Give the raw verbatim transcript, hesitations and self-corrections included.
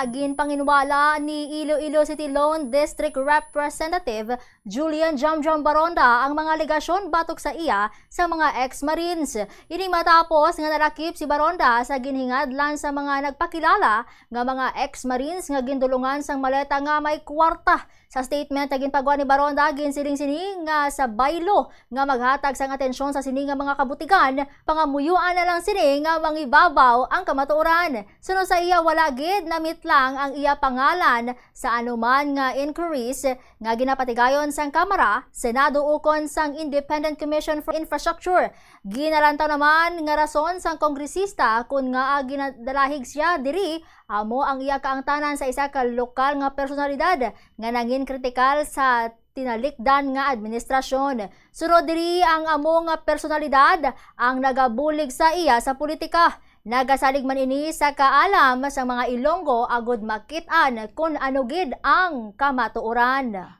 Ginpanginwala ni Iloilo City Lone District Representative Julian Jamjam Baronda ang mga alegasyon batok sa iya sa mga ex-Marines. Ini matapos nga nalakip si Baronda sa ginhingadlan sa mga nagpakilala nga mga ex-Marines nga gindulungan sang maleta nga may kwarta. Sa statement nga ginpagwa ni Baronda, ginsiling sini nga sa baylo nga maghatag sang atensyon sa sini nga mga kabutigan, pangamuyuan na lang sini nga mangibabaw ang kamatuoran. Suno sa iya, wala gid namitlang ang iya pangalan sa anuman nga inquiries nga ginapatigayon sang Kamara, Senado ukon sang Independent Commission for Infrastructure. Ginalantaw naman nga rason sang kongresista kon ngaa ginadalahig siya diri amo ang iya kaangtanan sa isa ka lokal nga personalidad nga nangin kritikal sa tinalikdan nga administrasyon. Sunod diri, ang amo nga personalidad ang nagabulig sa iya sa politika. Nagasalig man ini sa kaalam sa mga Ilonggo agud makit-an kon ano gid ang kamatuoran.